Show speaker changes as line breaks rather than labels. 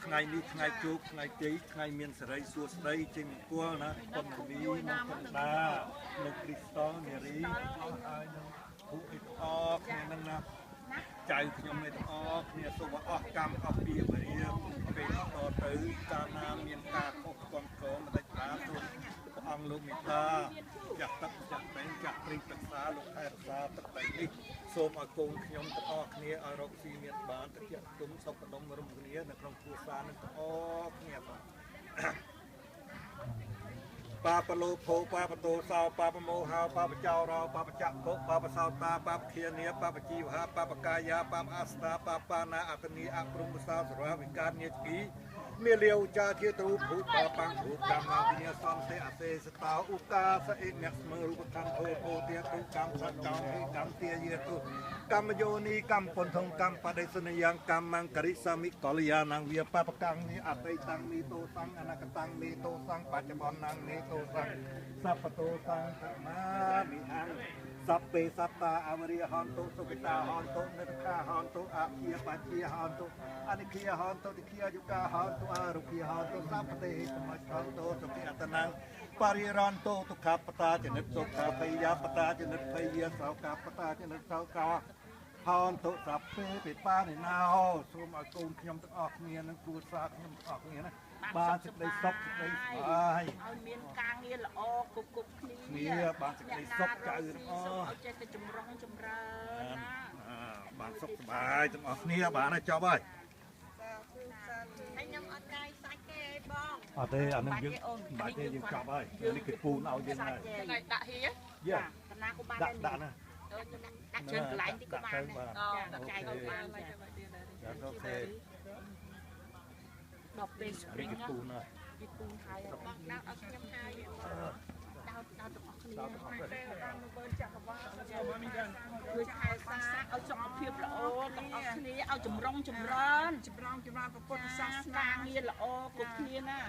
ថ្ងៃនេះថ្ងៃជោគថ្ងៃជ័យថ្ងៃមានសេរីសួស្តីជ័យមង្គលណាប៉ុនមីនិងកណ្ដានិងគ្រីស្តល់នារីហើយនឹងភូអីទាំងអស់គ្នានឹងណាចៅខ្ញុំនេះទាំងអស់គ្នាសូមអស់កម្មអស់ពីវរាពេលតទៅកាលណាមានការខុសឆ្គងក្រមិនដាច់បានសូមព្រះអង្គលោកមេត្តាចាស់ទឹកចាស់បែងចាស់ព្រីប្រឹក្សាលោកថែរក្សាទឹកដីនេះសូមឲ្យកូនខ្ញុំទាំងអស់គ្នាឲ្យរកស៊ីមានបានតិចទុំសុខដុមរំគ្នានៅក្នុងគ្រួសារនឹងទាំងអស់គ្នាបាទបាបលោភោបាបតោសោបាបមោហោបាបចោរោបាបចក្ខុបាបសោតាបាបធានាបាបជីវហាបាបកាយាបាបអាស្តាបាបាណាអតនីអព្រមសោសរវិការញាគីមេលាវចាជាទ្រូភូបាបាំងភូកម្មវិញ្ញាសន្តិអសេសតោឧកាសអិអ្នកស្មើរូបកម្មធោពោទាទុកម្មសកោហិកម្មទាយាទុកម្មយោនីកម្មពន្ធងកម្មបដិសនយ៉ាងកម្មង្ករិសាមិកល្យាណងវាបបកាំងនេះអតីតាំងមេតោសੰអនកតាំងមេតោសੰបច្ចុប្បន្នងមេតោសੰសពតោសੰធម្មាមិហੰសព្វេសត្តាអវរិយហន្តុសុគតាហន្តុនិរខាហន្តុអភិបជាហន្តុអនិខាហន្តុតិខាយុកាហន្តុអរុខាហន្តុសព្វទេសមហន្តុសុគអតនំបរិរន្តុទុក្ខបតាចនិតសុខាភយាបតាចនិតភយាសោកាបតាចនិតសោកាហន្តុសព្វេពិបានិណោសូមឲ្យកូនខ្ញុំទាំងអស់គ្នានិងគ្រួសារខ្ញុំទាំងអស់គ្នាណាបានសេចក្តីសុខសេចក្តីសប្បាយ
ឲ្យមានការងារល្អគ្រប់គ្រប់គ្នា
បានសេចក្តីសុខចៅទាំងអស់
ឲ្យចេះតែចម្រុងចម្រើនណា
បានសុខសប្បាយទាំងអស់គ្នាបានហើយចប់ហើយ
ហើយខ្ញុំអត់កាយសាច់ទេបង
អត់ទេអានឹងយើងមិនបាច់ទេយើងចប់ហើយនេះគេពូនឲ្យយើងហើយ
ថ្ងៃដាក់ហៀ
យ៉ា
កណាក៏បាន
ដាក់ណា
ដាក់ច្រើនកន្លែងតិចក៏បានដែរចែកក៏បាន
ចាអូខេ
ដល់ពេល spring
គេពូនហើយ
គេពូនហើយបងដាក់ឲ្យខ្ញុំហើយដោតដល់ទាំងអស់គ្នា
តាមមើលចក្រវាល
ជួយថែសារឲ្យសុខភាពល្អទាំងអស់គ្នាឲ្យចម្រុងចម្រើន
ចម្រុងចម្រើនពុទ្ធសាសនា
ការងារល្អគ្រប់គ្នាណា